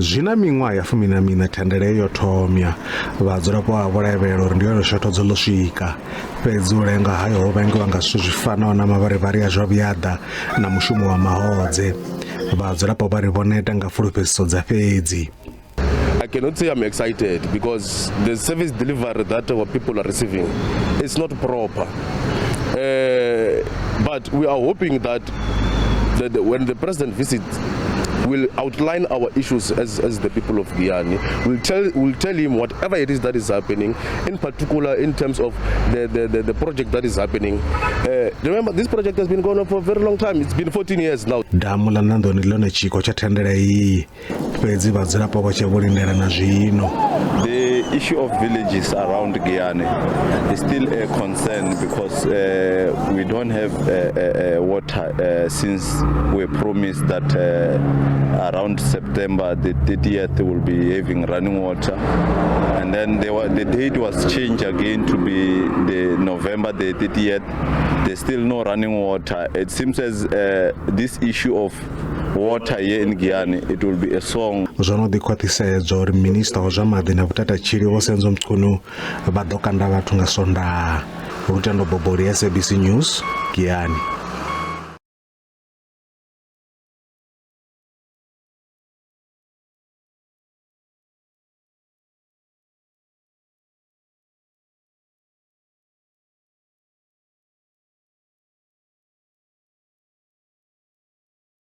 Zwi na miṅwaha ya 14 thandela iyo yo thomya. Vhadzulapo vha vho lavhelela uri ndi yone shothodzo ḽo swika. Fhedzi u lenga hayo ho vhangiwa nga zwithu zwi fanaho na mavharivhari a zwa vhuaḓa na mushumo wa mahodze. Vhadzulapo vha ri vho neta nga fulufhedziso dza fhedzi. I cannot say I'm excited because the service delivery that our people are receiving is not proper. But we are hoping that when the president visits, we'll outline our issues as the people of Giyani. We'll tell him whatever it is that is happening, in particular in terms of the project that is happening. Remember, this project has been going on for a very long time. It's been 14 years now. Damu ḽa Nandoni ḽone tshiko tsha thandela iyi, fhedzi vhadzulapo vha tshe vho lindela na zwino. The issue of villages around Giyani is still a concern because we don't have water since we promised that around September the 30th will be having running water. And then the date was changed again to be the November the 30th. There's still no running water. It seems as this issue of water here in Giyani, it will be a song. Zwo no ḓi khwaṱhisedzwa uri minista wa zwa maḓi na vhutatshili Vho Senzo Mchunu vha ḓo kanda vhathu nga Sondaha. Lutendo Boboli, SABC News, Giyani.